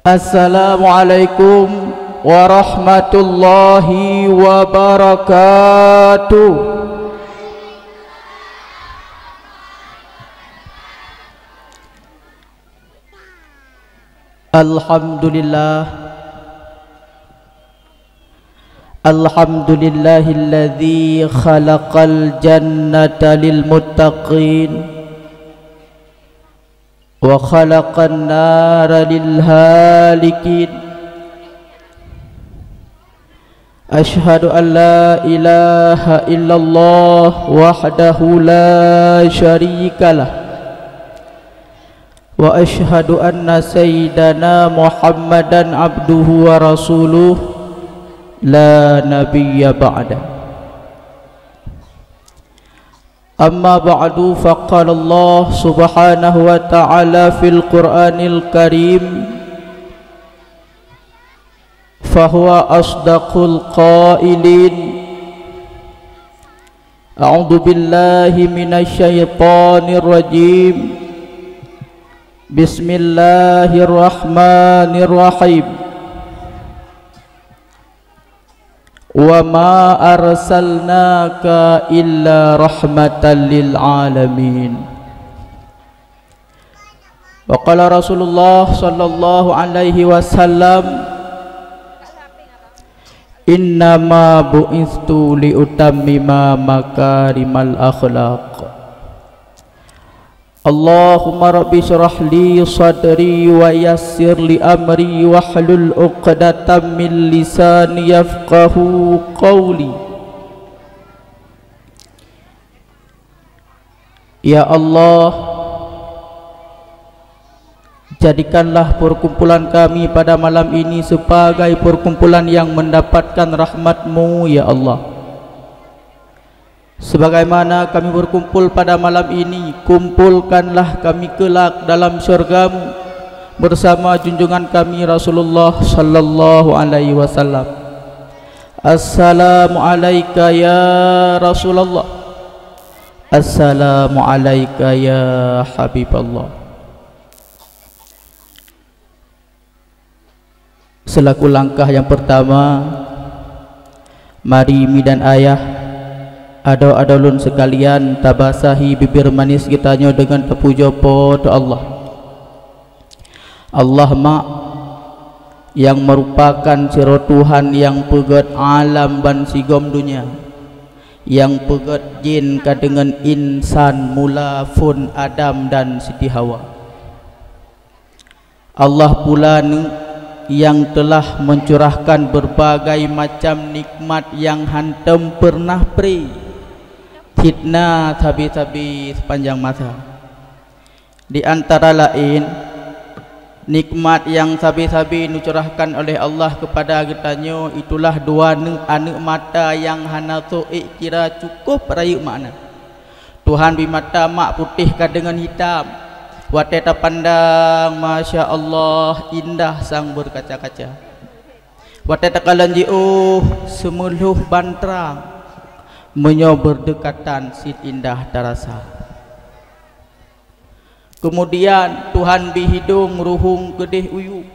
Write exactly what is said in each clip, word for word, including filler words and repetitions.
Assalamualaikum warahmatullahi wabarakatuh. Alhamdulillah. Alhamdulillahilladzi khalaqal jannata lil muttaqin wa khalaqan nara lil halikin. Asyhadu an la ilaha illallah wahdahu la syarikalah. Wa asyhadu anna sayyidana Muhammadan abduhu wa rasuluh, la nabiyya ba'da. Amma ba'du, faqala Allah subhanahu wa ta'ala fil Qur'anil Karim, fahuwa asdaqul qailin. A'udzu billahi minasy syaithanir rajim. Bismillahirrahmanirrahim. Wa ma arsalnaka illa rahmatan lil alamin. Wa qala Rasulullah sallallahu alaihi wasallam, "Innama bu'istu liutammima makarimal akhlaq." Allahumma rabbi syrah li sadri wa yassir li amri wahlul uqdatam min lisani yafqahu qawli. Ya Allah, jadikanlah perkumpulan kami pada malam ini sebagai perkumpulan yang mendapatkan rahmat-Mu, ya Allah. Sebagaimana kami berkumpul pada malam ini, kumpulkanlah kami kelak dalam syurga-Mu bersama junjungan kami Rasulullah sallallahu alaihi wasallam. Assalamualaika ya Rasulullah. Assalamualaika ya Habiballah. Selaku langkah yang pertama, mari mi dan ayah, adoe-adoe lôn sekalian, tabasahi bibir manis geutanyoe deungon tapujoe Po teu Allah. Allah Mak, nyang meurupakan sidroe Tuhan nyang peugét alam bansigom donya, nyang peugét jén ka deungon insan mula phon Adam dan Siti Hawa. Allah pula neuk nyang teulah meucurahkan beurbagai macam nikmat nyang hántom peureunah pré, cit na sabe-sabe seupanjang masa. Di antara laén, nikmat nyang sabe-sabe neucurahkan oleh Allah keupada geutanyoe, itulah dua neuk aneuk mata nyang hana soe ék kira, cukôp rayeuk makna. Tuhan bri mata mak putéh ka deungon hitam. Watée tapandang, masya Allah, indah sang beurkaca-kaca. Watée takalon jiôh, seumeulhôh ban trang. Meunyoe beurdekatan, cit indah tarasa. Keumudian Tuhan bri hidông ruhueng keudeh u yup.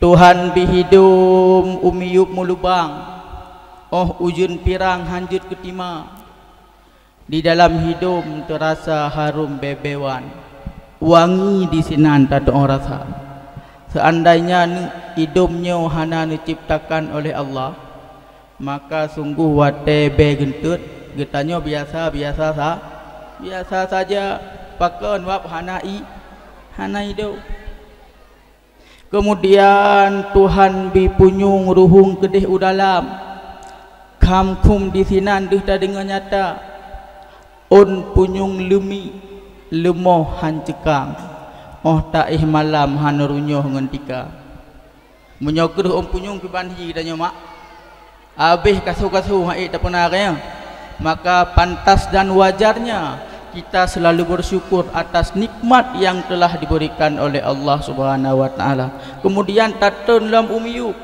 Tuhan bri hidông u miyup meulubang. Óh ujeuen pirang hán jeuet keutima. Di dalam hidông teurasa harôm bée-bée wan, wangi disinan tateuôh rasa. Seuandaina neuk idôm nyoe hana neucebtakan oleh Allah, maka sunggoh watée bée geunteut, geutanyoe biasa-biasa sa-, biasa saja, pakon wab hana i-, hana idôm. Keumudian Tuhan bri punyueng ruhueng keudeh u dalam, kham-khum disinan deuh tadeungoe nyata, ôn punyueng leumi, leumoh hán ceukang, óh taéh malam hán runyôh ngon tika. Meunyoe kreueh ôn punyueng kiban hi geutanyoe mak, habéh kasu-kasu hán ék tapeuna, nyan, maka pantas dan wajarnya kita selalu bersyukur atas nikmat yang telah diberikan oleh Allah Subhanahu wa Ta'ala. Keumudian tatreun lom u miyup,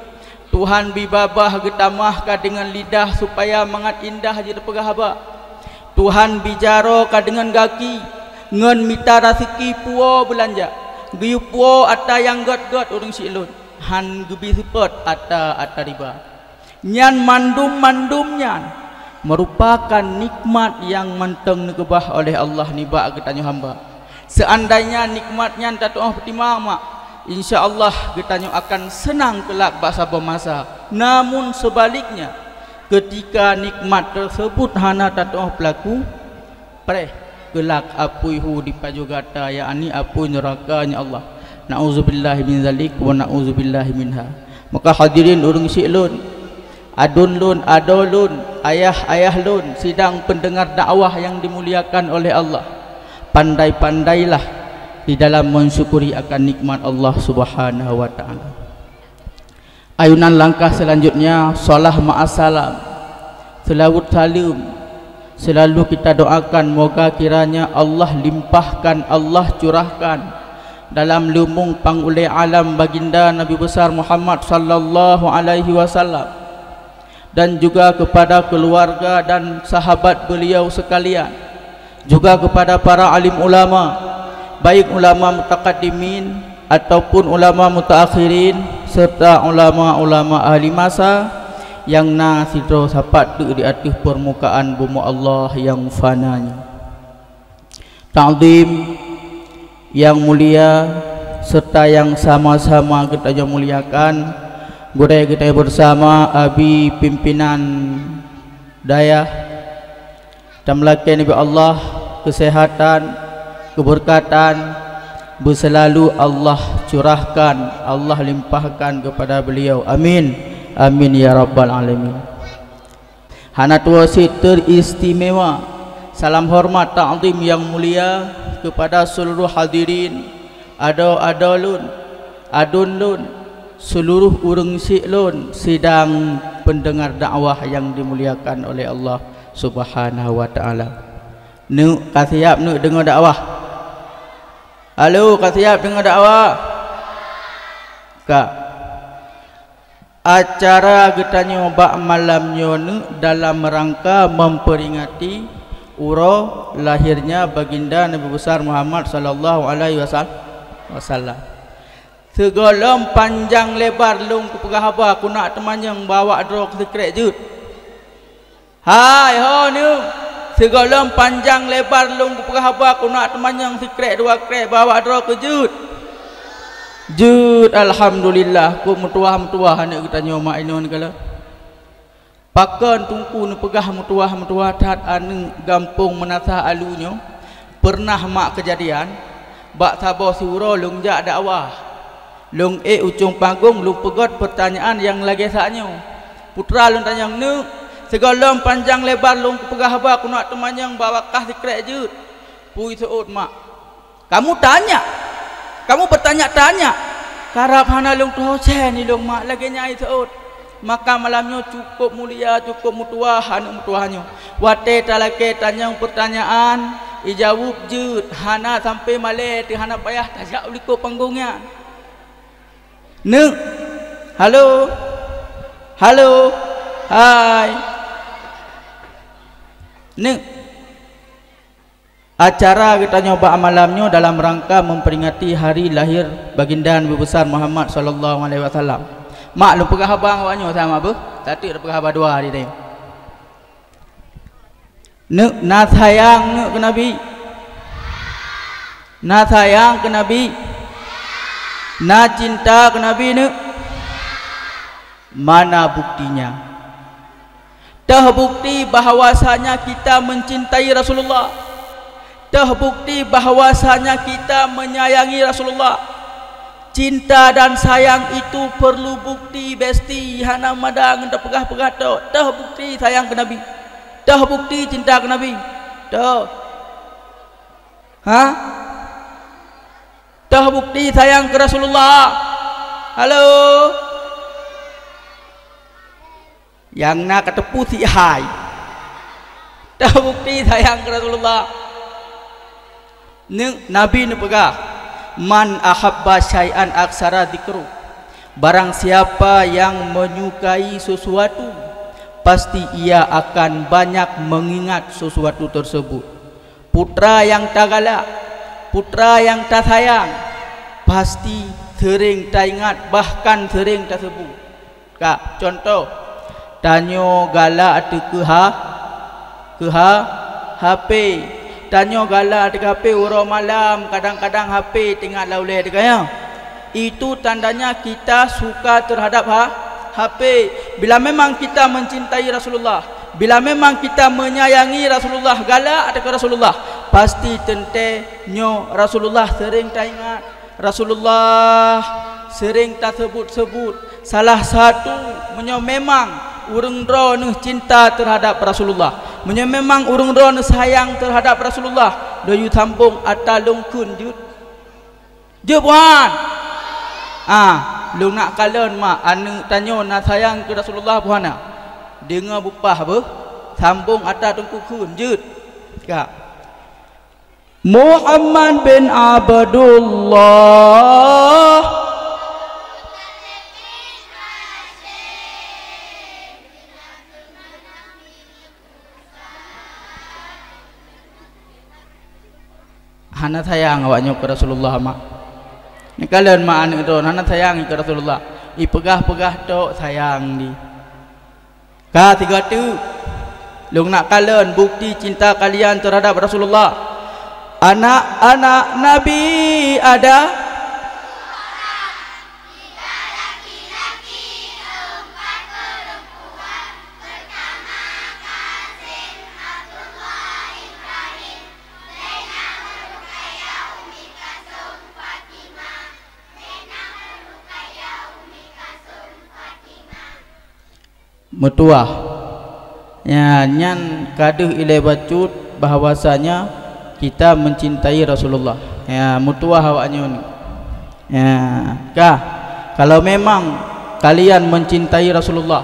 Tuhan bri babah geutamah ka deungon lidah supaya mangat indah jiteupeugah haba. Tuhan bri jaroe ka deungon gaki ngon mita raseuki puwoe beulanja, geuyue puwoe atra nyang gét-gét ureuëng siklon. han geubi seupôt ata-ata riba. Nyan mandum-mandum nyan meurupakan nikmat nyang mantong neukeubah oleh Allah nibak geutanyoe hamba. Seuandainya nikmat nyan tatuoh peutimang, mak, insya Allah geutanyoe akan seunang keulak bak saboh masa. Namun seubaliknya, keutika nikmat teuseubut hana tatuoh peulaku, preh keulak apui hu dipajoh gata, yakni apui neuraka, ya Allah. Na'udzubillahi min zalik wa na'udzubillahi minha. Maka hadirin ureuëng syik lôn, aduen lôn, adoe lôn, ayah-ayah lôn, sidang peundeungar dakwah nyang dimuliakan oleh Allah, pandai-pandailah di dalam mensyukuri akan nikmat Allah Subhanahu wa Ta'ala. Ayunan langkah selanjutnya, salam ma'assalam, seulaweuet saleuem. Selalu kita doakan, moga kiranya Allah limpahkan, Allah curahkan dalam leumong pang ulée alam Baginda Nabi Besar Muhammad sallallahu alaihi wasallam, dan juga kepada keluarga dan sahabat beliau sekalian, juga kepada para alim ulama, baik ulama mutakaddimin ataupun ulama mutaakhirin, serta ulama-ulama ahli masa nyang na sidroe sapat teuk di ateueh peurmukaan bumoe Allah nyang fana nyoe. Takzim nyang mulia serta nyang sama-sama geutanyoe muliakan, gurée geutanyoe bersama, abi pimpinan dayah, tameulakée nibak Allah keuseuhatan, keubeurkatan, beuseulalu Allah curahkan, Allah limpahkan keupada beliau. Amin. Amin ya rabbal alamin. Hana tuwoe cit, teuristimewa salam hormat takzim nyang mulia keupada seuluruh hadirin, adoe-adoe lôn, aduen lôn, seuluruh ureuëng syik lôn, sidang peundeungar dakwah nyang dimuliakan oleh Allah Subhanahu wa Ta'ala. Neuk ka siab neuk deungoe dakwah? Halo, ka siab deungoe dakwah? Ka. Acara geutanyoe bak malam nyoe neuk dalam rangka memperingati uroe lahirnya Baginda Nabi Besar Muhammad sallallahu alaihi wasal-, wasallam. Sigohlom panjang lebar lôn kupeugah haba, keuneuk teumanyong bak awak droe keu sikrek jeuet. Hai ho neuk, sigohlom panjang lebar lôn kupeugah haba, keuneuk teumanyong sikrek dua krek bak awak droe keu jeuet. Jeuet, alhamdulillah, kok meutuwah-meutuwah aneuk geutanyoe mak inong nyan kalon. Pakon teungku neupeugah meutuwah-meutuwah that aneuk gampông Meunasah Alu nyoe? Peureunah mak keujadian, bak saboh siuroe lôn jak dakwah. Lôn ék u cong panggong, lôn peugét peurtanyaan nyang lagée sak nyoe. Putra lôn tanyong, "Neuk, sigohlom panjang lebar lôn kupeugah haba, keuneuk teumanyong bak awak kah sikrek jeuet." Peue seuôt mak. "Kamu tanya? Kamu bertanya-tanya?" "Karab hana lôn tuho sen ilong mak lagée nyan seuôt." Maka malam nyoe cukôp mulia, cukôp meutuwah aneuk meutuwah nyoe. Watée talakée tanyong peurtanyaan, ijaweueb jeuet, hana sampoe malée teuh, hana payah tajak u likot panggong nyan. "Neuk, halo, halo, hai. Neuk." Acara geutanyoe bak malam nyoe dalam rangka memperingati hari lahir Baginda Nabi Besar Muhammad sallallahu alaihi wasallam. Mak lôn peugah haba ngon awak nyoe sama beuh, tateuk lôn peugah haba dua di tanyoe. Neuk na sayang neuk keu Nabi? Na sayang keu Nabi? Na cinta keu Nabi neuk? Mana buktinya? Teubukti bahwasanya kita mencintai Rasulullah. Teubukti bahwasanya kita menyayangi Rasulullah. Cinta dan sayang itu perlu bukti, besti, hana mada ngon tapeugah-peugah tok. Teubukti sayang keu Nabi. Teubukti cinta keu Nabi. Toh. Ha? Toh bukti sayang keu Rasulullah? Halo? Nyang na ka teupeu si hai. Toh bukti sayang keu Rasulullah? Neuk, Nabi neupeugah, "Man ahabba syai'an aksara dzikru." Barang siapa yang menyukai sesuatu, pasti ia akan banyak mengingat sesuatu tersebut. Putra nyang tagalak, putra nyang tasayang, pasti seuréng taingat, bahkan seuréng taseubut. Ka, cuntoh, tanyoe galak ateueh keu ha-, keu ha-, H P. Tanyoe galak ateueh H P uroe malam, kadang-kadang H P teuingat lam ulèe teuh, ka nyan. Itu tandanya kita suka terhadap ha-, H P. Bila memang kita mencintai Rasulullah, bila memang kita menyayangi Rasulullah, galak ateueh keu Rasulullah, pasti teuntèe nyoe Rasulullah seuréng taingat. Rasulullah seuréng taseubut-seubut. Salah satu, meunyoe memang ureueng droeneuh cinta terhadap Rasulullah, meunyoe memang ureueng droeneuh sayang terhadap Rasulullah, laju sambông ata lôn kheun jeuet. Jeuet, buhan? Ah, lôn nak kalon mak, aneuk tanyoe na sayang keu Rasulullah, buhan na? Deungoe bupah beuh, sambông ata teungku kheun jeuet. Ka. Muhammad bin Abdullah. Hana sayang awaknyoe keu Rasulullah, mak. Neukalon mak aneuk droen, hana sayang keu Rasulullah. Ipeugah-peugah tok sayang di. Ka sigoe teuk, lôn nak kalon bukti cinta kalian terhadap Rasulullah. Anak-anak Nabi ada. Meutuwah. Ya, nyan ka deuh ilée bacut bahwasanya kita mencintai Rasulullah. Ya, meutuwah awaknyoe. Ya, ka. Kalau memang kalian mencintai Rasulullah,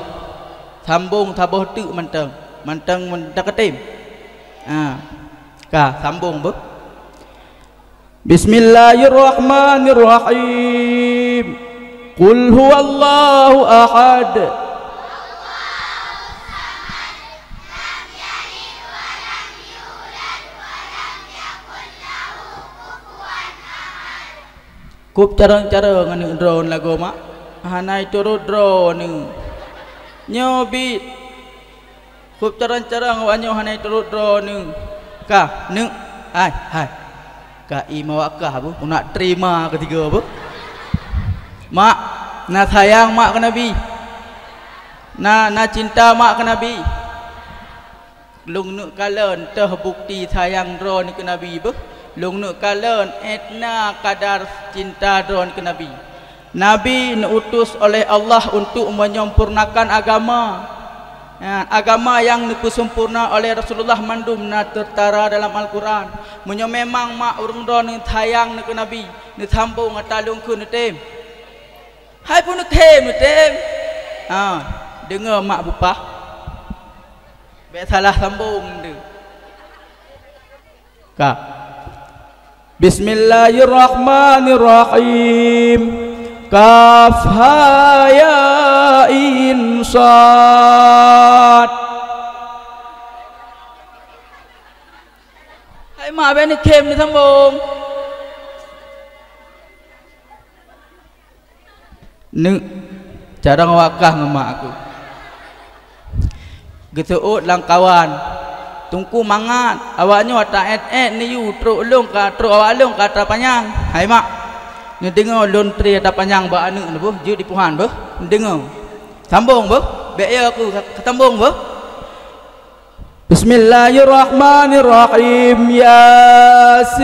sambong saboh teuk mantong, mantong mantong katem. Ha, ka sambong beuh. Bismillahirrahmanirrahim. Qul huwallahu ahad. Kub carông-carông aneuk droeneuh lagoe mak, hana jiturot droeneuh. Nyoe bit. Kub carông-carông awaknyoe hana jiturot droeneuh. Ka, neuk. Hai, hai. Ka ié mawakah beuh, keuneuk teurima keusigoe beuh. Mak, na sayang mak keu Nabi. Na, na cinta mak keu Nabi. Lôn neuk kalon teuh bukti sayang droeneuh keu Nabi beuh. Lôn neuk kalon ét na kadar cinta droeneuh keu Nabi. Nabi neuutus oleh Allah untuk menyempurnakan agama. Ya, agama nyang neupeuseumpurna oleh Rasulullah mandum na teutara dalam Al-Quran. Meunyoe memang mak ureuëng droeneuh sayang neuh keu Nabi, neusambong ata lôn kheun neutem. Hai peue neutem, neutem? Ha, deungoe mak bupah. Bék salah sambong deuh. Ka. Bismillahirrahmanirrahim. Kaf ha ya ain sad. Hai mak, bék neutem neusambong. Neuk, carông wakah ngon mak aku. Geuseuôt lam kawan. Teungku mangat, awaknyoe ata ék-ék neuyue trok lôn ka trok awak lôn ka ata panyang. Hai mak, neudeungoe lôn tré ata panyang bak aneuk neuh beuh, jeuet dipuhan beuh. Neudeungoe. Sambong beuh, bék yo aku ka sambong beuh. Bismillahirrahmanirrahim. Yasin.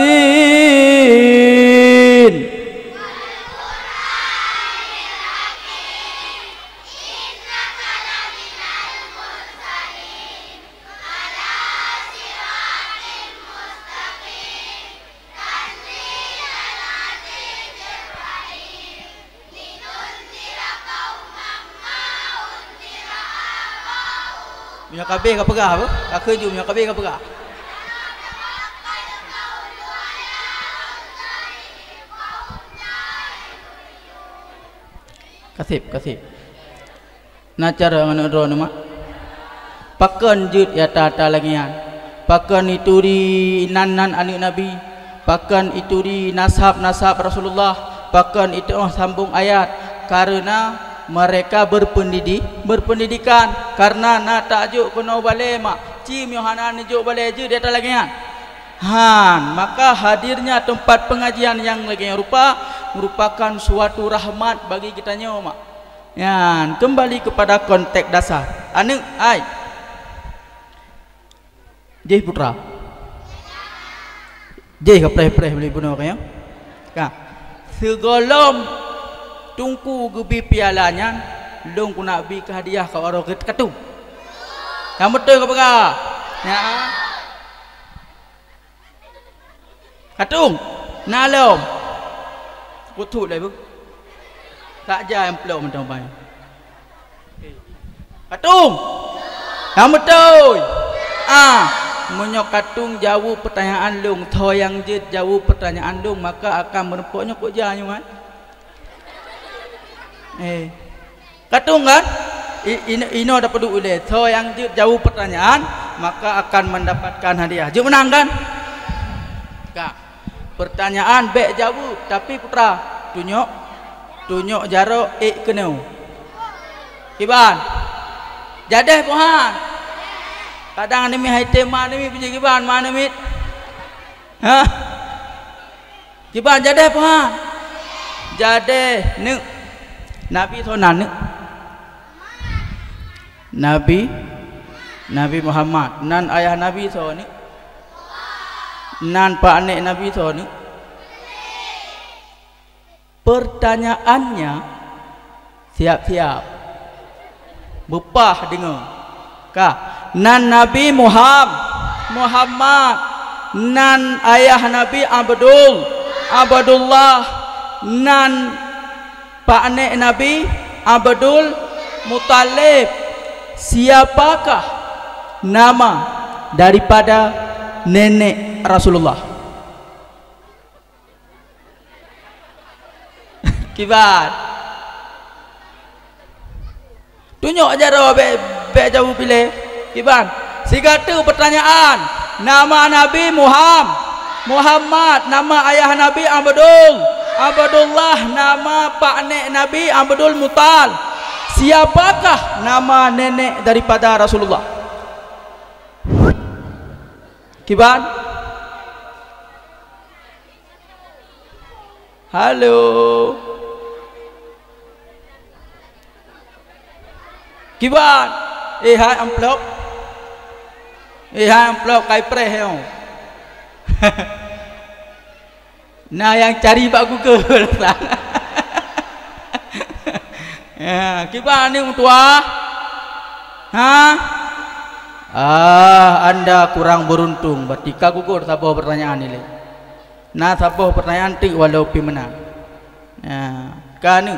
Meunyoe ka abéh ka peugah apa? Ka kheun ju meunyoe ka abéh ka peugah. Kaseb, kaseb. Na carông aneuk droeneuh mak? Pakon jeuet di ata-ata lagée nyan? Pakon jituri nan-nan aneuk Nabi? Pakon jituri nasab-nasab Rasulullah? Pakon iteu'oh sambong ayat, karena mereka berpendidi-, berpendidikan, karena na tajok keunoe balée mak, ci meuhana neujok balée jeuet di atas lagée nyan. Han, maka hadirnya tempat pengajian yang lagée nyan rupa merupakan suatu rahmat bagi geutanyoe mak. Nyan, kembali kepada konteks dasar. Aneuk, ai. Jih putra. Jih ka preh-preh beli bunoe ka, ya. Ka. Sigohlom teungku geubi piala nyan, lôn keuneuk bi keu hadiah ka uroe geuh katung. Nyang beutôi ka peugah. Ya. Katung. Na lom. Kutuk lé bu. Tak jai amplop mantong pai. Katung! Nyang beutôi! Ah, meunyoe katung jaweueb peutanyaan lôn, tho nyang jeuet jaweueb peutanyaan lôn, maka akan meurumpok nyoe kok ja nyoe kan? Eh. Katung kan? I-, ino, ino dapeuduek ulée. Tho nyang jeuet jaweueb peutanyaan, maka akan mendapatkan hadiah. Jeuet meunang kan? Ka. Peutanyaan bék jaweueb, tapi putra, tunyok, tunyok jaroe ék keunoe. Kiban? Jadeh puhan. Kadang aneuk miet hai tem ma aneuk miet puji kiban ma aneuk miet. Hah? Kiban jadeh puhan. Jadeh neuk. Nabi soe nan neuk? Nabi, Nabi Muhammad. Nan ayah Nabi soe neuk? Nan pak nek Nabi soe neuk? Pertanyaannya, siap-siap. Beupah deungoe. Ka. Nan Nabi Muham-, Muhammad. Nan ayah Nabi Abdul, Abdullah. Nan pak nek Nabi Abdul Muthalib. Siapakah nama daripada nenek Rasulullah? Kiban? Tunyok jaroe bék, bék jaweueb ilée. Kiban? Sigateue peutanyaan. Nama Nabi Muham-, Muhammad, nama ayah Nabi Abdul, Abdullah, nama pak nek Nabi Abdul Muthal. Siapakah nama nenek daripada Rasulullah? Kiban? Halo. Kiban? Eh, hai amplop. Eh, hai amplop kai preh nyoe. Na nyang cari bak Google. Ya, kiban ni meutuah? Ha? Ah, anda kurang beruntung. Berarti ka gugur saboh pertanyaan ni lé. Na saboh pertanyaan teuk walau pi meunan. Ya, ka neuk.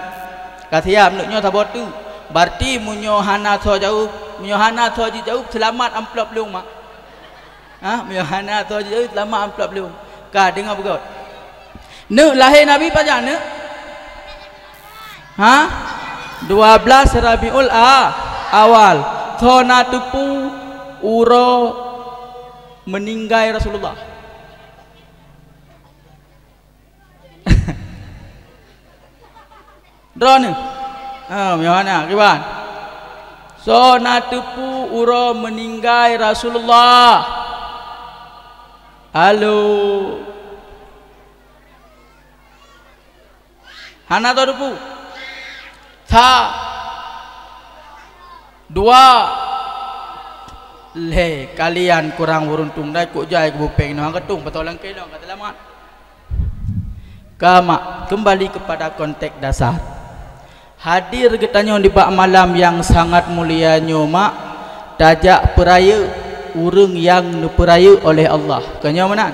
Ka siap neuk nyoe saboh teuk. Berarti meunyoe hana soe jaweueb, meunyoe hana soe jijaweueb, seulamat amplop lôn mak. Ha, meunyoe hana soe jijaweueb, seulamat amplop lôn. Ka deungoe beugöt. Neuk lahé Nabi pajan neuk? Ha? Dua belas Rabiul A-, Awal. Soe na teupeu uroe meuninggai Rasulullah? Droeneuh. Ha, meunyoe hana, kiban? Soe na teupeu uroe meuninggai Rasulullah? Halo. Hana tateupeu? Sa. Dua. Lhée, kalian kurang beruntung dai kok jai keu bupeng nyoe, hana keutung, beutôi lam keunoe ka seulamat. Ka mak, kembali kepada konteks dasar. Hadir geutanyoe nibak malam nyang sangat mulia nyoe mak, tajak peurayeuk ureuëng nyang neupeurayeuk oleh Allah. Keu nyoe meunan.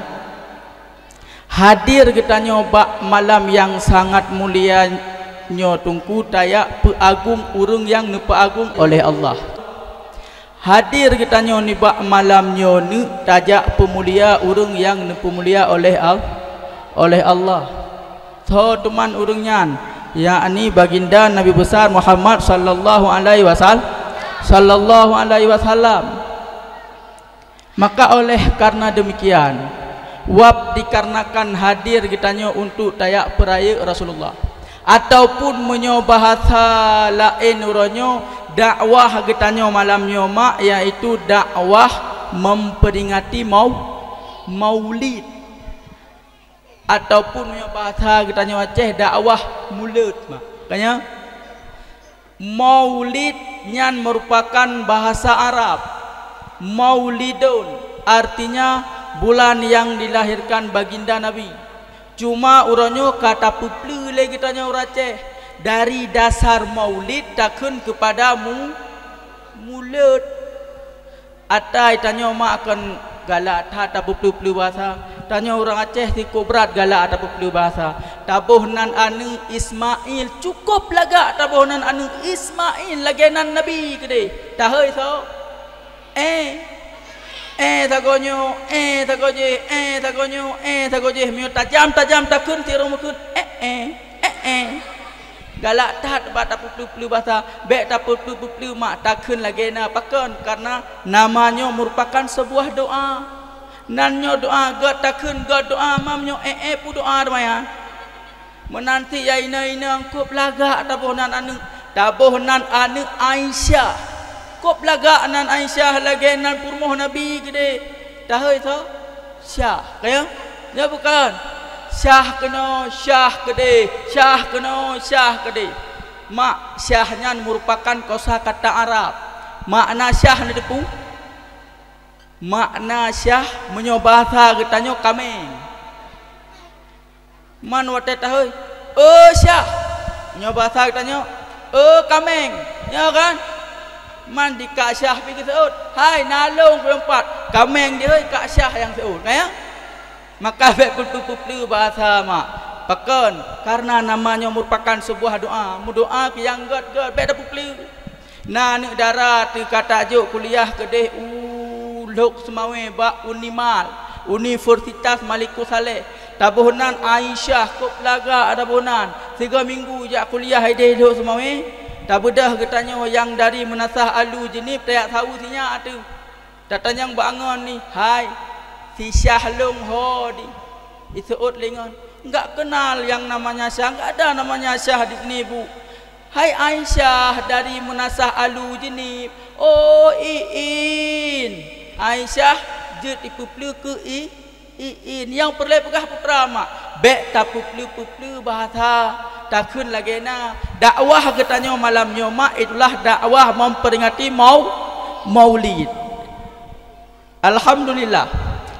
Hadir geutanyoe bak malam nyang sangat mulia nyoe teungku tajak peuagong ureuëng nyang neupeuagong oleh Allah. Hadir geutanyoe nibak malam nyoe neuk tajak peumulia ureuëng nyang neupeumulia oleh Al-, oleh Allah. Soe teuma ureuëng nyan? Yakni Baginda Nabi Besar Muhammad sallallahu alaihi wasal-, sallallahu alaihi wasallam. Maka oleh karena demikian, Wab dikarenakan hadir geutanyoe untuk tajak peurayeuk Rasulullah. Ataupun meunyoe bahasa laén uroe nyoe, dakwah geutanyoe malam nyoe mak, yaitu dakwah memperingati mau-, maulid. Ataupun meunyoe bahasa geutanyoe Aceh, dakwah mulod mak. Makanya, Maulid nyan merupakan bahasa Arab. Maulidun, artinya bulan yang dilahirkan baginda Nabi. Cuma uroe nyoe ka tapeupleue lé geutanyoe ureuëng Aceh, dari dasar maulid takheun kepada mu-, mulod. Atai tanyoe mak kon galak that tapeupleue-pleue bahasa. Tanyoe ureuëng Aceh sikok brat galak tapeupleue bahasa. Taboh nan aneuëk Ismail, cukup lagak taboh nan aneuëk Ismail lagée nan Nabi keudeh. Tahôi soe? Eh. Eh sagoe nyoe, eh sagoe jih, eh sagoe nyoe, eh sagoe jih. Meunyoe tajam-tajam takheun, si ureuëng meukheun, eh, eh, eh, eh. Galak that bak tapeupleue-pleue bahasa, bék tapeupleue-peupleue mak takheun lagée na. Pakon? Karena nama nyoe merupakan sebuah doa. Nan nyoe doa, gét takheun gét doa, mam nyoe ék-ék peudoa teuma nyan. Meunan cit ya inong-inong, kôb lagak taboh nan aneuëk, taboh nan aneuëk Aisyah. Kôb lagak nan Aisyah lagée nan peurumoh Nabi keudeh. Tahôi soe? Syah, kaya? Ya bukan? Syah keunoe, syah keudeh, syah keunoe, syah keudeh. Mak, syah nyan merupakan kosa kata Arab. Makna syah na teupeue? Makna syah meunyoe bahasa geutanyoe kaméng. Man watée tahôi, "Oh syah!" Nyoe bahasa geutanyoe, "Oh kaméng!" Nyoe kan? Man dikak syah pi geuseuôt, "Hai, nalông keu empat, kaméng dihôi kak syah nyang seuôt." Kaya? Maka bék peupleue-peupleue bahasa mak. Pakon? Karena nama nyoe merupakan sebuah doa. Meudoa keu nyang gét-gét, bék tapeupleue. Na aneuëk dara teuka tajok kuliah keudeh u Lhokseumawe bak Unimal, Universitas Malikussaleh. Taboh nan Aisyah, kôb lagak taboh nan. Sigoe minggu jak kuliah ideh Lhokseumawe. Tabeudôh geutanyoe nyang dari Meunasah Alu Jeunieb tajak saweue sinyak ateueh. Tatanyong bak angon ni, "Hai, si Syah lôn ho di?" Iseuôt lé ngon, "Enggak kenal yang namanya Syah, enggak ada namanya Syah di sini, Bu." "Hai Aisyah dari Meunasah Alu Jeunieb." "Oh, iin." Aisyah jeuet ipeupleue keu i, iin. Nyang peureulée peugah putra mak, bék tapeupleue-peupleue bahasa, takheun lagée na. Dakwah geutanyoe malam nyoe mak, itulah dakwah memperingati mau-, maulid. Alhamdulillah,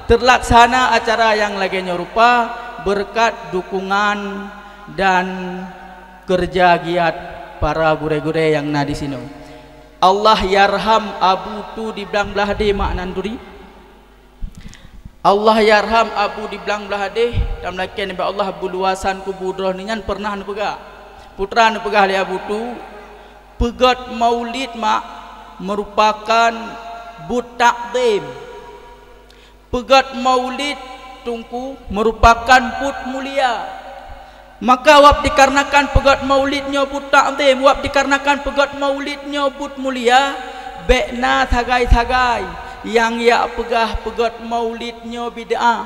terlaksana acara nyang lagée nyoe rupa beureukat dukungan dan keureuja giat para gurée-gurée nyang na disinoe. Allah yarham Abu Tu di Blang Blahdeh mak nan turi. Allah yarham Abu di Blang Blahdeh, dan lakée nibak Allah beuluwasan kubu droe nyan pernah neupeugah. Putra neupeugah lé Abu Tu, Peugét maulid mak meurupakan buet takzim. Peugét maulid teungku meurupakan buet mulia. Maka wab dikarenakan peugét maulid nyoe buet takzim, wab dikarenakan peugét maulid nyoe buet mulia, bék na sagai-sagai nyang jak peugah peugét maulid nyoe bid'ah.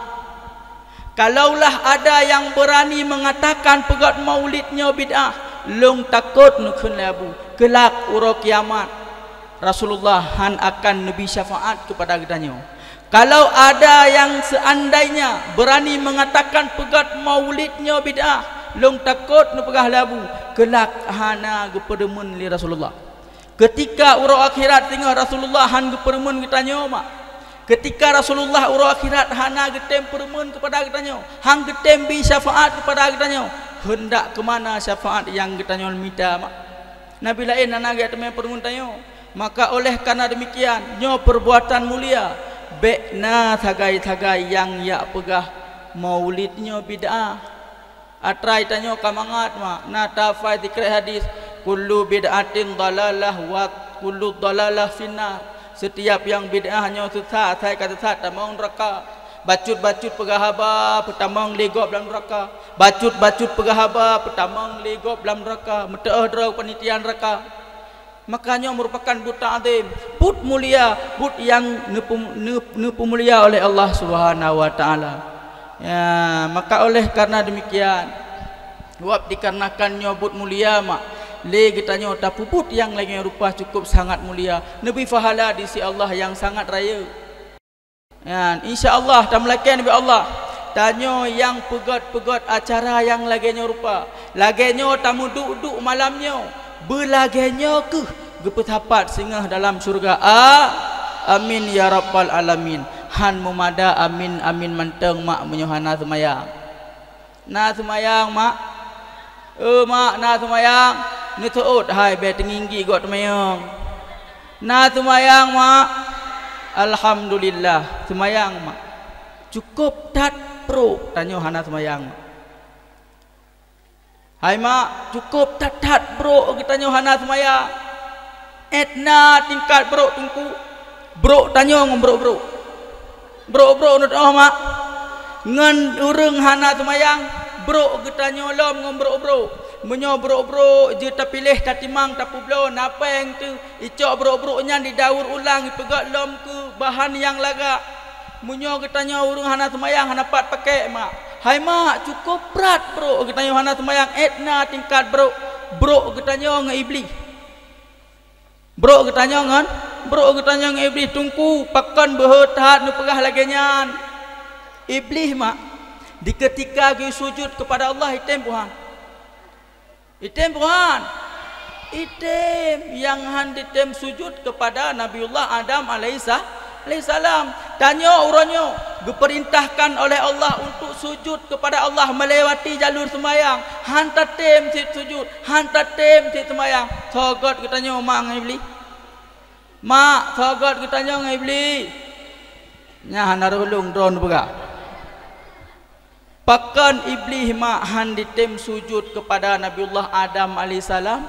Kalaulah ada nyang beurani meungatakan peugét maulid nyoe bid'ah, lôn takot neukheun lé Abu, keulak uroe kiamat Rasulullah hán akan neubri syafaat keupada geutanyoe. Kalau ada nyang seandainya beurani meungatakan peugét maulid nyoe bid'ah, lôn takot neupeugah lé Abu, keulak hana geupeureumeun lé Rasulullah. Keutika uroe akhirat singoh Rasulullah hán geupeureumeun geutanyoe mak. Keutika Rasulullah uroe akhirat hana geutem peureumeun keupada geutanyoe, hán geutem bi syafaat keupada geutanyoe, heundak keu mana syafaat nyang geutanyoe mita mak? Nabi laén hana geuteumé peureumeun tanyoe. Maka oleh karena demikian, nyoe peurbuatan mulia, bék na sagai-sagai nyang jak peugah maulid nyoe bid'ah. Atra tanyoe ka mangat mak, na tafai sikrek hadis, "Kullu bid'atin dhalalah wa kullu dhalalah finnar." Setiap nyang bid'ah nyoe sesat, asai ka sesat tamong neuraka. Bacut-bacut peugah haba peutamong lé gob lam neuraka. Bacut-bacut peugah haba peutamong lé gob lam neuraka. Meuteuoh droe panitia neuraka. Maka nyoe meurupakan buet takzim, buet mulia, buet nyang neupeu-, neup-, neupeumulia oleh Allah Subhanahu wa Taala. Ya, maka oleh karena demikian, wab dikarenakan nyoe buet mulia mak, lé geutanyoe tapeubuet nyang lagée rupa cukup sangat mulia, neubri pahala di sisi Allah nyang sangat rayeuk. Ya, insya Allah tameulakée nibak Allah. Tanyoe nyang peugét-peugét acara nyang lagée nyoe rupa, lagée nyoe tameuduek-duek malam nyoe, beulagée nyoe kheueh geupeusapat singoh dalam syeuruga. A-, amin ya rabbal alamin. Han meumada amin, amin mantong mak meunyoe hana seumayang. Na seumayang mak? Eh mak, na seumayang? Neuseuôt hai bée teunginggi gok teumanyong. Na seumayang mak? Alhamdulillah, seumayang mak. Cukup that brok tanyoe hana seumayang mak. Hai mak, cukup that-that brok geutanyoe hana seumayang. Ét na tingkat brok teungku, brok tanyoe ngon brok-brok. Brok-brok nyoe mak, ngon ureuëng hana seumayang, brok geutanyoe lom ngon brok-brok. Meunyoe brok-brok jeuet tapiléh tatimang tapeubloe na péng teuh, icok brok-brok nyan didaur ulang ipeugét lom keu bahan nyang lagak. Meunyoe geutanyoe ureuëng hana seumayang hana pat pakék mak, hai mak, cukup brat brok geutanyoe hana seumayang, ét na tingkat brok, brok geutanyoe ngon Iblih. Brok geutanyoe ngon, brok geutanyoe ngon Iblih. Teungku, pakon beuhe that neupeugah lagée nyan? Iblih mak, dikeutika geusujut keupada Allah item Tuhan. Item Tuhan. Item nyang han ditem sujut keupada Nabiullah Adam alaihisa-, alaihissalam. Tanyoe uroe nyoe geupeurintahkan oleh Allah untuk sujut keupada Allah melewati jalur seumayang. Han tatem cit sujut, han tatem cit seumayang. Soe gét geutanyoe mak ngon Iblih? Mak, soe gét geutanyoe ngon Iblih? Nyan hana reuh lôn droe neupeugah. Pakon Iblih mak han ditem sujut keupada Nabiullah Adam alaihissalam?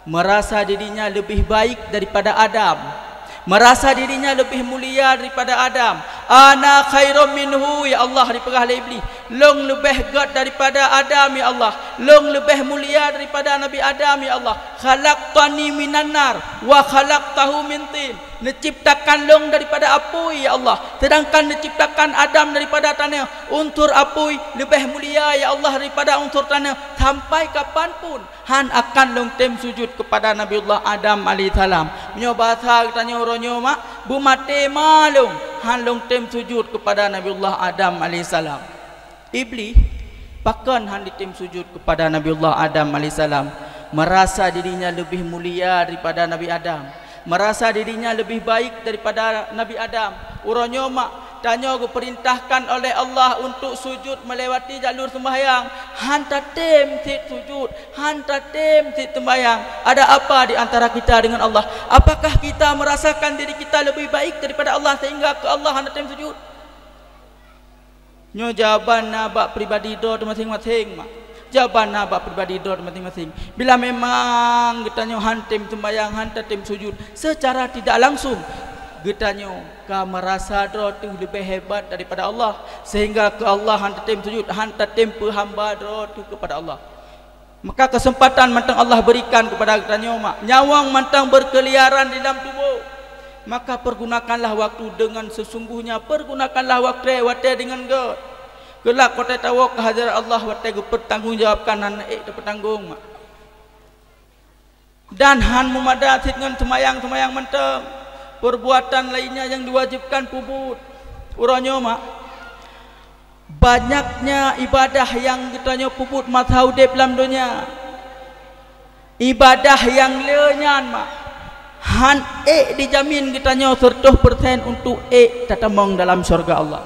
Merasa dirinya lebih baik daripada Adam. Merasa dirinya lebih mulia daripada Adam. "Ana khairum minhu, ya Allah," dipeugah lé Iblih. "Lôn leubeh gét daripada Adam, ya Allah. Lôn leubeh mulia daripada Nabi Adam, ya Allah. Khalaqtani minan nar wa khalaqtahu min tin." Neuciptakan lôn daripada apui, ya Allah, sedangkan neuciptakan Adam daripada tanoh. Unsur apui leubeh mulia, ya Allah, daripada unsur tanoh. Sampai kapan pun han akan lôn tem sujut keupada Nabiullah Adam alaihissalam. Meunyoe basa geutanyoe uroe nyoe mak, beumaté ma lôn, han lôn tem sujut keupada Nabiullah Adam alaihissalam. Iblih pakon han ditem sujut keupada Nabiullah Adam alaihissalam, merasa dirinya lebih mulia daripada Nabi Adam, merasa dirinya lebih baik daripada Nabi Adam. Uroe nyoe mak, tanyoe geupeurintahkan oleh Allah untuk sujut melewati jalur sembahyang, han tatem cit sujut, han tatem cit sembahyang. Ada apa di antara kita dengan Allah? Apakah kita merasakan diri kita lebih baik daripada Allah sehingga keu Allah han tatem sujut? Nyoe jawaban na bak pribadi droe teuh maséng-maséng mak. Jawaban na bak pribadi droe teuh maséng-maséng. Bila memang geutanyoe han tem sembahyang, han tatem sujut, secara tidak langsung geutanyoe ka merasa droe teuh leubeh hebat daripada Allah, sehingga keu Allah han tatem sujut, han tatem peuhamba droe teuh keupada Allah. Maka keuseumpatan mantong Allah beurikan keupada geutanyoe mak, nyawöng mantong beurkeulieran di lam tuboh. Maka pergunakanlah waktu dengan sesungguhnya, pergunakanlah watée, watée dengan gét. Keulak watée tawoe keu hadrat Allah watée geupeutanggong jawabkan, hana ék teupeutanggong mak. Dan han meumada cit ngon seumayang-seumayang mantong, perbuatan lainnya nyang diwajibkan peubuet. Uroe nyoe mak, banyaknya ibadah nyang geutanyoe peubuet masa udeb lam donya. Ibadah nyang le nyan mak, han ék dijamin geutanyoe seureutôh persen untuk ék tatamong dalam syeuruga Allah.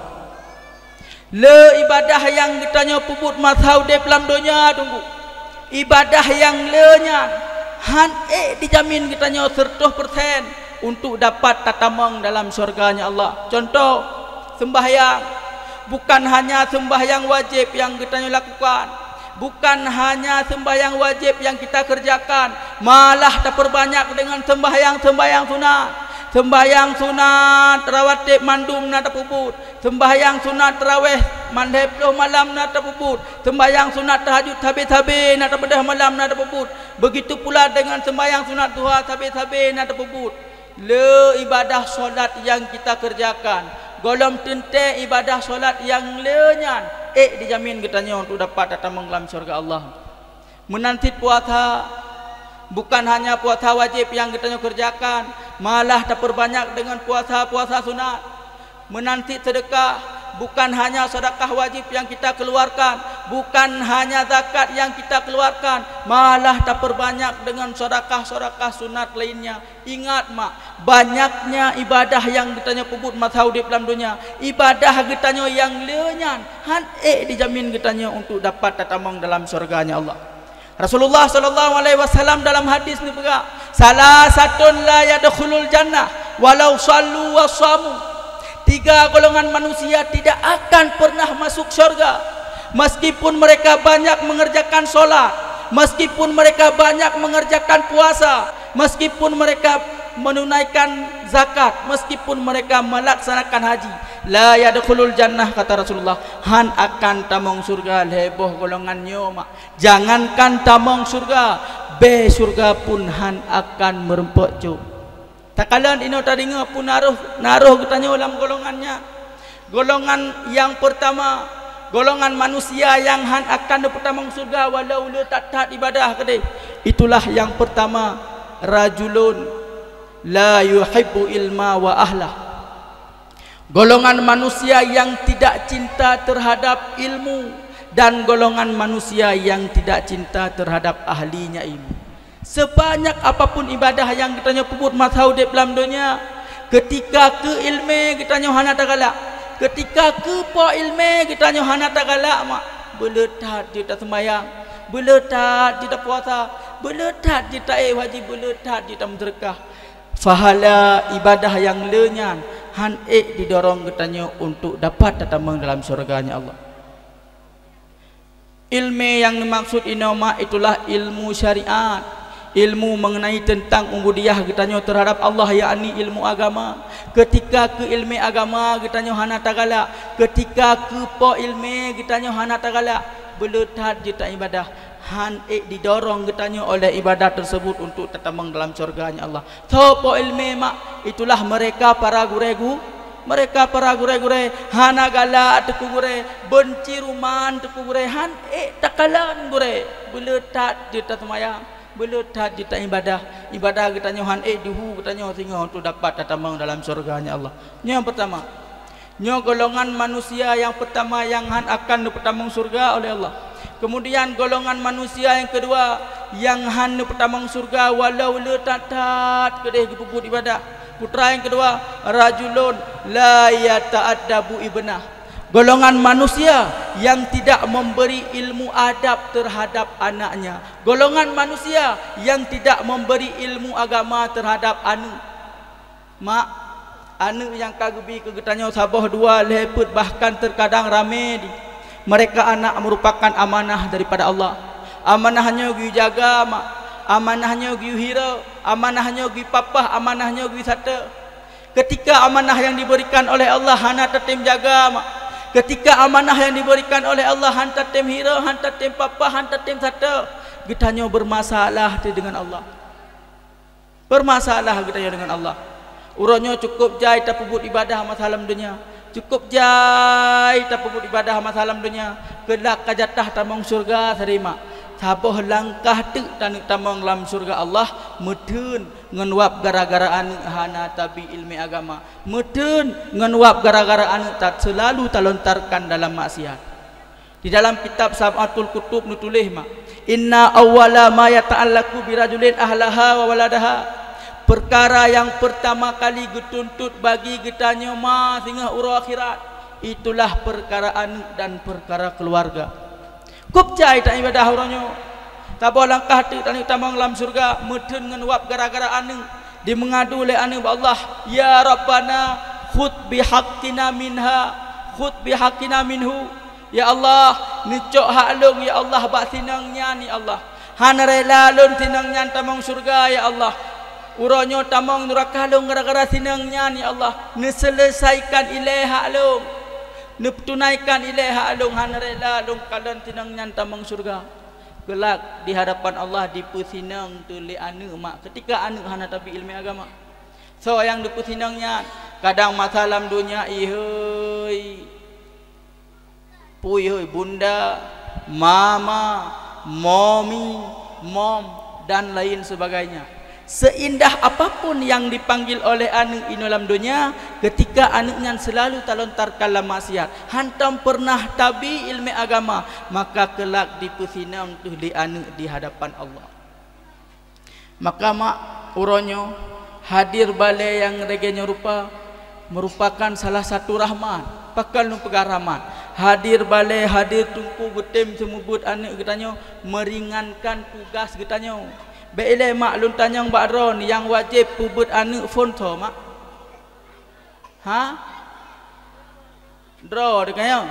Le ibadah nyang geutanyoe peubuet masa udeb lam donya teungku, ibadah nyang le nyan han ék dijamin geutanyoe seureutôh persen untuk dapat tatamong dalam syeuruga-Nya Allah. Contoh, seumbahyang. Bukan hanya seumbahyang wajéb nyang geutanyoe lakukan, bukan hanya seumbahyang wajéb nyang kita keureujakan, malah tapeurbanyak deungon seumbahyang-seumbahyang sunat. Seumbahyang sunat rawatib mandum na tapeubuet. Seumbahyang sunat tarawéh mandum ploh malam na tapeubuet. Seumbahyang sunat tahajud sabe-sabe na tapeudah malam na tapeubuet. Begitu pula deungon seumbahyang sunat duha sabe-sabe na tapeubuet. Le ibadah solat nyang kita keureujakan, Gohlom teuntée ibadah solat nyang le nyan ék dijamin geutanyoe untuk dapat tatamong lam syurga Allah. Meunan cit puasa, bukan hanya puasa wajéb nyang geutanyoe keureujakan, malah tapeubanyak deungon puasa-puasa sunat. Meunan cit seudeukah, bukan hanya seudeukah wajéb nyang kita keuluwarkan, bukan hanya zakat nyang kita keuluwarkan, malah tapeubanyak deungon seudeukah-seudeukah sunat lainnya. Ingat mak, banyaknya ibadah nyang geutanyoe peubuet masa udeb lam donya, ibadah geutanyoe nyang le nyan hán ék dijamin geutanyoe untuk dapat tatamong dalam syurga-Nya Allah. Rasulullah sallallahu alaihi wasallam dalam hadis neupeugah, "Salasatun la yadkhulul jannah walau sallu wa samu." Tiga golongan manusia tidak akan pernah masuk syurga, meskipun mereka banyak mengerjakan solat, meskipun mereka banyak mengerjakan puasa, meskipun mereka menunaikan zakat, meskipun mereka melaksanakan haji, "La yadkhulul jannah," kata Rasulullah, "hán akan tamong syurga lhée boh golongan nyoe mak." Jangankan tamong syurga, bée syurga pun hán akan meureumpok cok. Takalon inoe tadeungoe peue na roh, na roh geutanyoe lam golongan nyan. Golongan nyang peurtama, golongan manusia nyang hán akan neupeutamong syurga walau le that-that ibadah keudeh. Itulah nyang peurtama, rajulun la yuhibbu ilma wa ahlah. Golongan manusia nyang tidak cinta terhadap ilmu dan golongan manusia nyang tidak cinta terhadap ahlinya ilmu. Sebanyak apapun ibadah nyang geutanyoe peubuet masa udeb lam donya, keutika keu iéleumé geutanyoe hana tagalak, keutika keu po iéleumé geutanyoe hana tagalak mak, beuleuet that jeuet taseumayang, beuleuet that jeuet tapuasa, beuleuet that jeuet taék haji, beuleuet that jeuet tameuseudeukah. Pahala ibadah nyang le nyan hán ék didorong geutanyoe untuk dapat tatamong dalam syurga-Nya Allah. Iéleumé nyang neumaksud inoe mak itulah ilmu syariat, ilmu mengenai tentang ubudiyah geutanyoe terhadap Allah, yakni ilmu agama. Keutika keu iéleumé agama geutanyoe hana tagalak, keutika keu po iéleumé geutanyoe hana tagalak, beuleuet that jeuet taibadah. Hán ék didorong geutanyoe oleh ibadah tersebut untuk tatamong dalam syurga-Nya Allah. Soe po iéleumé mak? Itulah mereka para gurée gu-, mereka para gurée-gurée, hana galak teungku gurée, beunci ruman teungku gurée, hán ék takalon gurée, beuleuet that jeuet taseumayang, beuleuet that jeuet taibadah. Ibadah geutanyoe hán ék dihu geutanyoe singoh untuk dapat tatamong dalam syurga-Nya Allah. Nyoe nyang peurtama. Nyoe golongan manusia nyang peurtama nyang hán akan neupeutamong syurga oleh Allah. Keumudian golongan manusia nyang keudua nyang hán neupeutamong syurga walau le that-that keudeh geupeubuet ibadah. Peue treuk nyang keudua, rajulun la yata'addabu ibnah. Golongan manusia nyang tidak memberi ilmu adab terhadap anaknya. Golongan manusia nyang tidak memberi ilmu agama terhadap aneuëk. Mak, aneuëk nyang ka geubi keu geutanyoe saboh dua lhée peuet bahkan teukadang ramé di. Mereka anak merupakan amanah daripada Allah. Amanah nyoe geuyue jaga mak, amanah nyoe geuyue hireue, amanah nyoe geuyue papah, amanah nyoe geuyue sateue. Keutika amanah nyang diberikan oleh Allah hana tatem jaga mak, keutika amanah nyang diberikan oleh Allah hán tatem hireue, hán tatem papah, hán tatem sateue, geutanyoe beurmasalah teuh deungon Allah. Beurmasalah geutanyoe deungon Allah. Uroe nyoe cukôp jai tapeubuet ibadah masa lam donya. Cukôp jai tapeubuet ibadah masa lam donya. Keudak ka jatah tamong syurga sabe mak. Saboh langkah teuk taneuk tamong lam syurga Allah, meutheun ngon wab gara-gara aneuëk hana tabi iéleumé agama. Meutheun ngon wab gara-gara aneuëk that seulalu talontarkan dalam maksiat. Di dalam kitab Sab'atul Kutub neutuléh mak, "Inna awwala ma yata'allaqu birajulin ahlaha wa waladaha." Peukara nyang peurtama kali geutuntot bagi geutanyoe ma singoh uroe akhirat, itulah peukara aneuëk dan peukara keuluwarga. Cukôp jai taibadah uroe nyoe. Saboh langkah teuk taneuk tamong lam syurga, meutheun ngon wab gara-gara aneuëk. Dimeungadu lé aneuëk bak Allah, "Ya Rabbana, khudh bihaqqina minha, khudh bihaqqina minhu." Ya Allah, neucok hak lôn, ya Allah, bak sinong nyan, ya Allah. Hana rela lôn sinong nyan tamong syurga, ya Allah. Uroe nyoe tamong nuraka lôn gara-gara sinong nyan, ya Allah. Neuseuleusaikan ilée hak lôn. Neupeutunaikan ilée hak lôn, hana rela lôn kalon sinong nyan tamong syurga. Geulak di hadapan Allah dipeusinong teuh lé aneuëk mak, keutika aneuëk hana tabi iéleumé agama. Soe nyang dipeusinong nyan? Kadang masa lam donya iheuy, pui heuy, bunda, mama, momi, mom, dan lain sebagainya. Seindah apapun yang dipanggil oleh aneuk inoe lam donya, ketika aneuk nyan selalu talontarkan lam maksiat, hantom pernah tabi ilmu agama, maka kelak dipeusinong teuh lé aneuk di hadapan Allah. Maka mak, uroe nyoe hadir balée nyang lagée nyoe rupa, meurupakan salah satu rahmat. Pakon lôn peugah rahmat? Hadir balée, hadir teungku geutem seumeubeuet aneuk geutanyoe meuringankan tugas geutanyoe. Bék ilée mak, lôn tanyong bak droeneuh, nyang wajéb peubeuet aneuk phon soe mak? Ha? Droe teuka nyoe.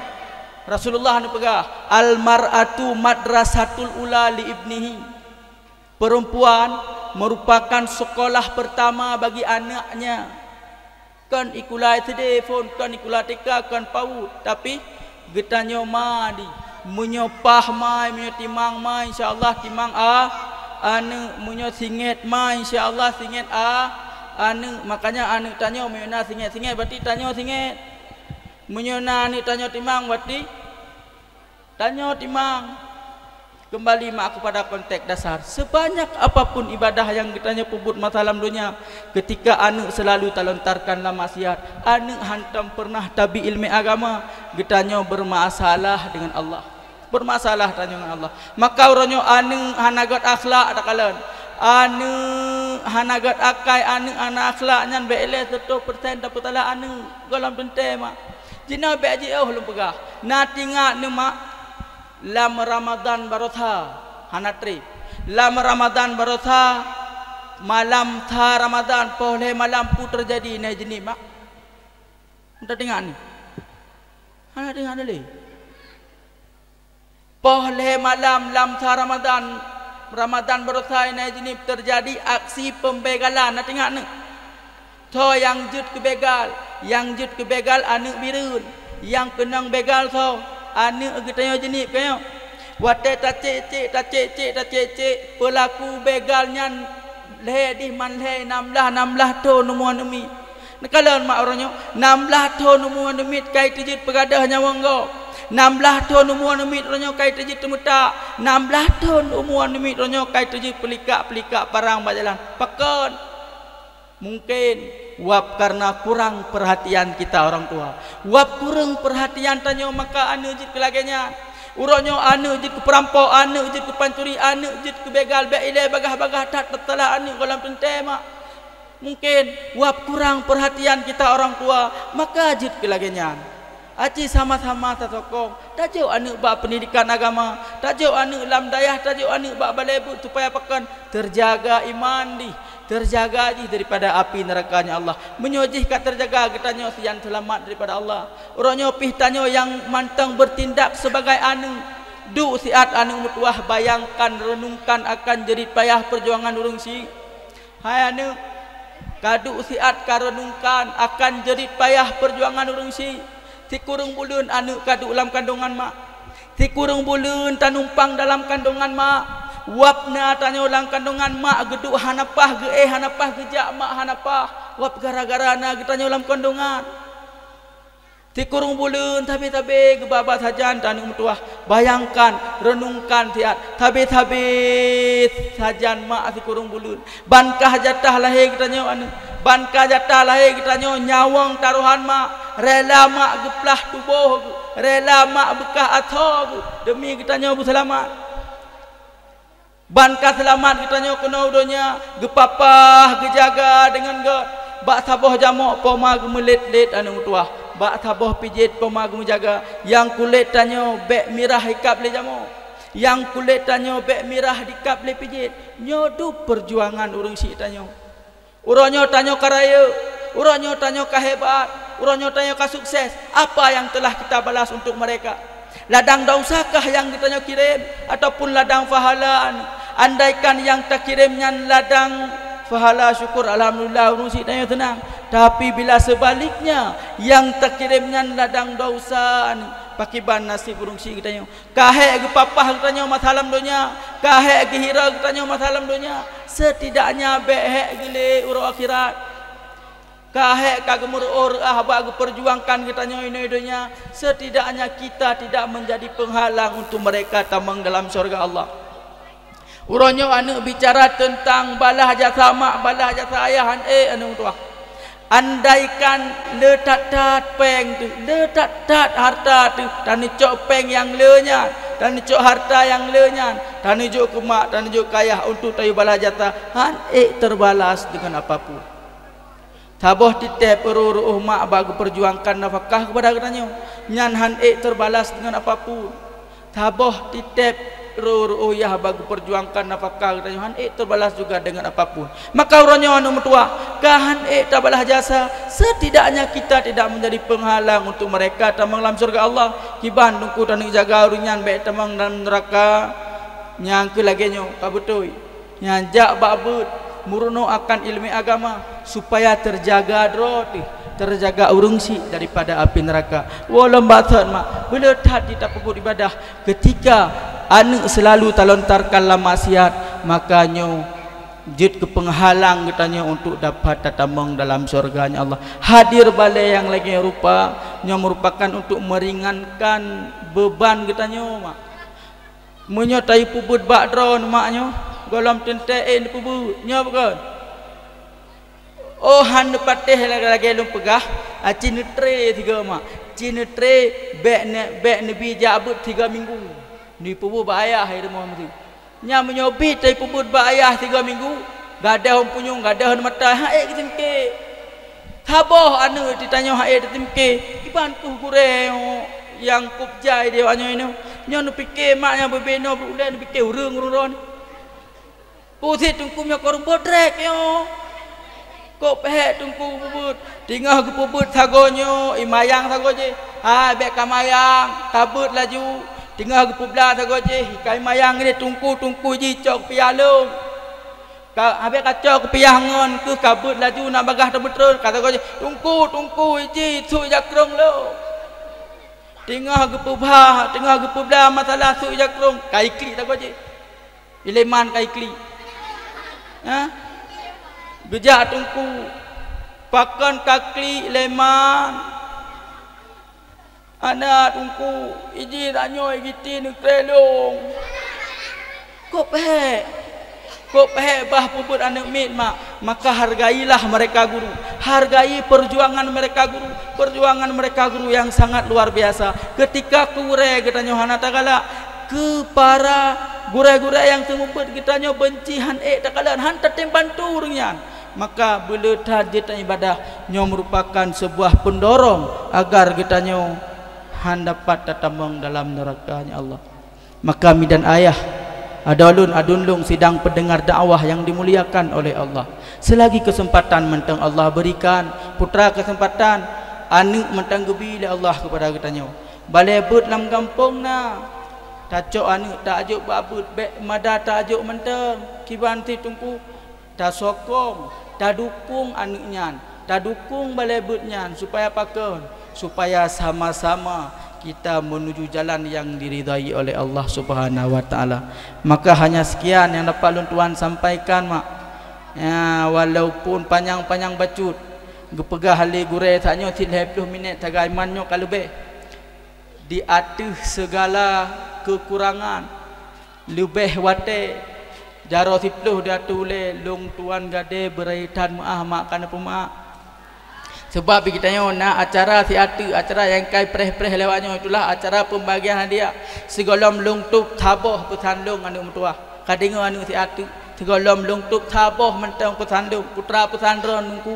Rasulullah neupeugah, "Al-mar'atu madrasatul ula li ibnihi." Perempuan merupakan sekolah pertama bagi anaknya. Kon ikula S D phon, kon ikula T K, kon paud, tapi geutanyoe ma di. Meunyoe paih ma, meunyoe timang ma, insya Allah timang a, aneuk. Meunyoe singét ma, insya Allah singét a, aneuk. Makanya aneuk tanyoe meunyoe na singét-singét, berarti tanyoe singét. Meunyoe na aneuk tanyoe timang, berarti tanyoe timang. Kembali mak kepada konteks dasar. Sebanyak apapun ibadah nyang geutanyoe peubuet masa lam donya, ketika aneuk selalu talontarkan lam maksiat, aneuk hantom pernah tabi ilmu agama, geutanyoe bermasalah dengan Allah. Bermasalah tanyoe ngon Allah. Maka uroe nyoe aneuk hana gét akhlak takalon. Aneuk hana gét akai, aneuk hana akhlak nyan bék ilée seutoh persen tapeutalah aneuk gohlom teuntée mak. Jinoe bék jiôh lôn peugah. Na tingat neuh mak, lam Ramadan barosa hana treb. Lam Ramadan barosa malam sa Ramadan poh lhée malam peue teujadi inan jeuneb mak? Enta tingat neuh? Hana tingat lé. Poh lhée malam lam sa Ramadan, Ramadan barosa inan jeuneb teujadi aksi pembegalan, na tingat neuh? Soe nyang jeuet keu begal? Nyang jeuet keu begal aneuk bireuen. Nyang keunong begal soe? Aneuk geutanyoe jeuneb keu nyoe. Watée tacék-cék, tacék-cék, tacék-cék, peulaku begal nyan lhée dih man lhée, nam blaih, nam blaih thon umu aneuk miet. Neukalon mak uroe nyoe, nam blaih thon umu aneuk miet kai teujeuet peugadôh nyawöng gob. Nam blaih thon umu aneuk miet uroe nyoe kai teujeuet teumeutak. Nam blaih thon umu aneuk miet uroe nyoe kai teujeuet peulikak-peulikak parang bak jalan. Pakon? Mungken wab karena kurang perhatian kita orang tua. Wab kureueng perhatian tanyoe maka aneuk jeuet keu lagée nyan. Uroe nyoe aneuk jeuet keu peurampok, aneuk jeuet keu pancuri, aneuk jeuet keu begal, bék ilée bagaih-bagaih that tapeutalah aneuk gohlom teuntée mak. Mungken wab kurang perhatian kita orang tua, maka jeuet keu lagée nyan. Aci sama-sama tasokong, tajok aneuk bak pendidikan agama, tajok aneuk lam dayah, tajok aneuk bak balée buet supaya pakon terjaga iman jih, terjaga jih daripada api neuraka nya Allah. Meunyoe jih ka terjaga, geutanyoe sian seulamat daripada Allah. Uroe nyoe pih tanyoe nyang mantong bertindak sebagai aneuk. Duek siat aneuk meutuwah, bayangkan, renungkan akan jeuet payah perjuangan ureuëng si Hai aneuk, kaduek siat kareunungkan akan jeuet payah peujuangan ureuëng si. Sikureueng buleuen aneuk kaduek lam kandongan mak. Sikureueng buleuen tanumpang dalam kandongan mak. Wab na tanyoe lam kandongan mak, geuduek hana paih, geuéh hana paih, geujak mak hana paih. Wab gara-gara na geutanyoe lam kandongan. Sikureueng buleuen sabe-sabe geubaba sajan taneuk meutuwah. Bayangkan, reunungkan siat, sabe-sabe sajan mak sikureueng buleuen. Ban kah jatah lahé geutanyoe aneuk, ban kah jatah lahé geutanyoe nyawöng tarohan mak, rela mak geuplah tuboh geuh, rela mak beukah asoe geuh deumi geutanyoe beuseulamat. Ban ka seulamat geutanyoe keunoe u donya, geupapah, geujaga deungon göt. Bak saboh jamok poma geumeulet-let aneuk meutuwah, bak saboh pijet poma geumeujaga. Nyang kulét tanyoe bék mirah ikab lé jamok, nyang kulét tanyoe bék mirah dikab lé pijet. Nyoe dub peujuangan ureuëng syiek tanyoe. Uroe nyoe tanyoe ka rayeuk, uroe nyoe tanyoe ka hebat, uroe nyoe tanyoe ka sukses. Apa yang telah kita balas untuk mereka? Ladang dausakah nyang geutanyoe kirém, ataupun ladang pahala? Andaikan nyang takirém nyan ladang pahala, syukur, alhamdulillah, ureuëng syiek tanyoe seunang. Tapi bila sebaliknya, nyang takirém nyan ladang dausa, pakriban naseb ureuëng syiek geutanyoe? Ka hék geupapah geutanyoe masa lam donya, ka hék geuhira geutanyoe masa lam donya, setidaknya bék hék geulé uroe akhirat. Ka hék ka geumeuruôh reuah bak geupeujuangkan geutanyoe inoe donya, setidaknya kita tidak menjadi penghalang untuk mereka tamong dalam syurga Allah. Uroe nyoe aneuëk bicara teuntang balaih jasa mak, balaih jasa ayah, han ék aneuëk meutuah. Andaikan le that-that péng teuh, le that-that hareuta teuh, taneucok péng nyang le nyan, taneucok hareuta nyang le nyan, taneujok keu mak, taneujok keu ayah untuk tayue balaih jasa, han ék teubalas deungon apapun. Saboh titép rô-rô mak bak geupeujuangkan nafakah keupada geutanyoe, nyan han ék teubalas deungon apapun. Saboh titép rô-rô yah bak geupeujuangkan nafakah geutanyoe, han ék teubalas juga deungon apapun. Maka uroe nyoe aneuëk meutuah, ka han ék tabalah jasa, setidaknya kita tidak menjadi penghalang untuk mereka tamong lam syurga Allah. Kiban teungku taneuk jaga ureuëng nyan bék tamong dalam neuraka. Nyang keu lagée nyoe ka beutôi. Nyan jak bak beuet, meurunoe akan iéleumé agama, supaya teujaga droe teuh, teujaga ureuëng syiek daripada api neuraka. Woe lom bacut mak, beuleueh that jih tapeubuet ibadah. Keutika aneuëk seulalu talontarkan lam maksiat, maka nyoe jeuet keu peunghalang geutanyoe untuk dapat tatamong dalam syurga-Nya Allah. Hadir balée nyang lagée rupa nyoe meurupakan untuk meringankan beuban geutanyoe mak. Meunyoe tayue peubuet bak droeneuh mak nyoe, gohlom teuntée ék neupeubuet. Nyoe bukon? Oh, han neupatéh lagée-lagée lôn peugah, a, ci neutre sigoe mak. Ci neutre bék ne-, bék neubi jak beuet sigoe minggu. Neupeubuet bak ayah di rumoh meuseue. Nyan meunyoe bi tayue peubuet bak ayah sigoe minggu, gadôh ôn punyueng, gadôh ôn mata, han ék geuseungké. Saboh aneuëk di tanyoe han ék teuseungké, kiban keuh gurée nyang kôb jai di awak nyoe nyoe. Nyoe neupiké mak nyang beubéh noe beu ulée neupiké ureuëng-ureuëng droeneuh. Peue sit teungku meunyoe keu ureuëng bodrek nyoe. Kôb hék teungku peubuet, teungoh geupeubuet sagoe nyoe, imayang sagoe jih. Hai bék ka mayang, ka beuet laju. Teungoh geupeublah sagoe jih, ka imayang lé teungku, teungku jih cok piah lôn. Ka, habéh ka cok keu piah ngon keuh ka beuet laju na bagah teubeutreun, ka sagoe jih, "Teungku, teungku, iji sui jakrong lôn." Teungoh geupeubah, teungoh geupeublah masalah sui jakrong, ka iklik sagoe jih. Ileman ka iklik. Ha? Geujak teungku, pakon ka klik leman. Aneuk teungku, iji tanyoe giti neukrelong. Kôb hék. Kôb hék bah peubuet aneuk miet mak. Maka hargailah mereka guru. Hargai perjuangan mereka guru. Perjuangan mereka guru yang sangat luar biasa. Ketika keu gurée geutanyoe hana tagalak, keu para gurée-gurée nyang seumeubeuet geutanyoe beunci han ék takalon, han tatem bantu ureuëng nyan. Maka beuleueh that jeuet ibadah nyoe meurupakan seubuah peundorong agar geutanyoe han dapat tatamong dalam neuraka, ya Allah. Maka mi dan ayah, adoe lôn aduen lôn sidang peudeungar dakwah nyang dimuliakan oleh Allah. Selagi keuseumpatan mantong Allah beurikan, putra keuseumpatan, aneuk mantong geubi lé Allah keupada geutanyoe. Balée beuet lam gampông na, tacok aneuk tajok bak beuet, bék mada tajok mantong, kiban sit teungku. Tasokong, tadukong aneuk nyan, tadukong balée beuet nyan, supaya pakon? Supaya sama-sama kita meunuju jalan nyang diridhai oleh Allah Subhanahu wa Taala. Maka hanya sekian nyang dapat lôn tuan sampaikan mak. Ya, walaupun panyang-panyang bacut, geupeugah lé gurée tanyoe sit lhée ploh minét, sagai man nyoe ka leubeh. Di ateueh segala kekurangan, leubeh watée, jaroe siploh di ateueh ulée, lôn tuan gadée beuraitan meuáh mak kana peumaáh. Seubab di geutanyoe na acara siat teuk, acara nyang kai preh-preh lewat nyoe, itulah acara pembagian hadiah. Sigohlom lôn tôb saboh peusan lôn aneuk meutuwah. Ka deungoe aneuk siat teuk, sigohlom lôn tôb saboh mantong peusan lôn, putra peusan droe Teungku.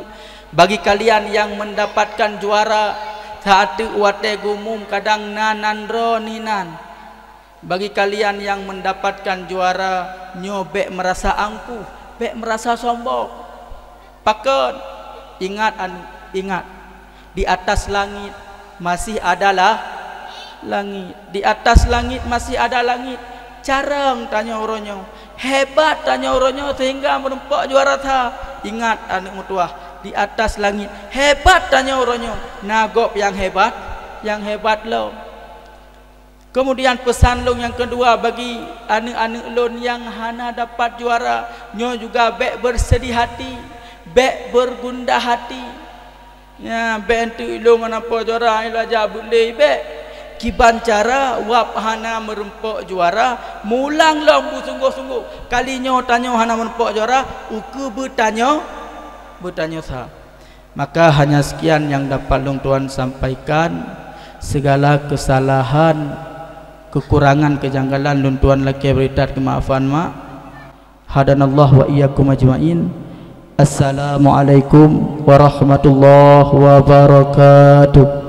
Bagi kalian nyang mendapatkan juara, siat teuk watée geuumum kadang na nan droe inan. Bagi kalian nyang mendapatkan juara, nyoe bék meurasa angkuh, bék meurasa sombong. Pakon? Ingat aneuk, ingat. Di atas langit masih adalah langit. Di atas langit masih ada langit. Carông tanyoe uroe nyoe. Hebat tanyoe uroe nyoe sehingga meureumpok juara sa. Ingat aneuk meutuwah, di atas langit hebat tanyoe uroe nyoe. Na gob nyang hebat, nyang hebat lom. Keumudian peusan lôn nyang keudua bagi aneuk-aneuk lôn nyang hana dapat juara, nyoe juga bék beureuseudih hati, bék beureugundah hati. Ya, bèk enteuk ilôn hana muprang juara, ilôn aja beuet lé bèk. Kiban cara wab hana meurumpok juara, mulang lom beusunggoh-sunggoh. Kali nyoe tanyoe hana meurumpok juara, ukeue beutanyoe, beutanyoe sa. Maka hanya sekian yang dapat lôn tuan sampaikan. Segala kesalahan, kekurangan, kejanggalan lôn tuan lakèe bri that keumaafan mak. Hadanallah wa iyyakum ajmain. Assalamualaikum warahmatullahi wabarakatuh.